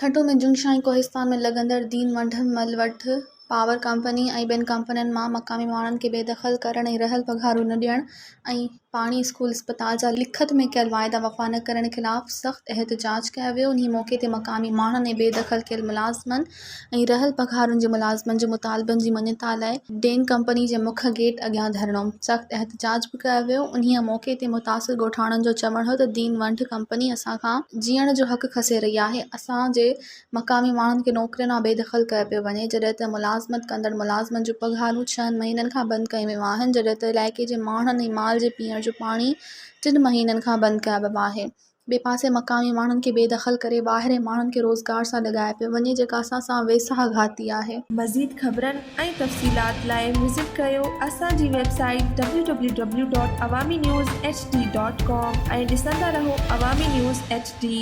ٺٽو ۾ جنگشاهي ڪوهستان ۾ لڳندڙ دين ونڍ مل وٺ پاور ڪمپني ۽ ٻين ڪمپنين مان مقامي ماڻهن کي بيدخل ڪرڻ ۽ رهيل پگهارون نه ڏيڻ ۽ پاڻي اسڪول اسپتال جا لکت ۾ ڪيل واعدا وفا نه ڪرڻ خلاف سخت احتجاج ڪيو ويو انهي موقعي تي مقامي ماڻهن ۽ بيدخل ڪيل ملازمن ۽ رهيل پگهارن جي ملازمن جي مطالبن جي مڃتا لاء ڊين ڪمپني جي مک گيٽ اڳيان ڌرڻو، سخت احتجاج به ڪيو ويو، انهيء موقعي تي متاثر ڳوٺاڻن جو چوڻ هو ته دين ونڍ ڪمپني اسان کان جيئڻ جو حق کسي رهي آهي، اسان جي مقامي ماڻهن کي نوڪرين مان بيدخل ڪيو پيو وڃي، جڏهن ته ملازمت ڪندڙ ملازمن جون پگهارون ڇهن مهينن کان بند ڪيون ويون آهن، جڏهن ته علائقي جي ماڻهن ۽ مال جي پيئڻ جو پاڻي ٽن مهينن کان بند ڪيو ويو آهي. ٻئي پاسي مقامي ماڻهن کي بي دخل ڪري ٻاهرين ماڻهن کي روزگار سان لڳايو پيو وڃي جيڪا اسان سان ويساهه گهاتي آهي. مزيد خبرن ۽ تفصيلات لاء وزٽ ڪريو اسان جي website W W W dot Awami news H D dot com ۽ ڏسندا رهو عوامي نيوز ايڇ ڊي.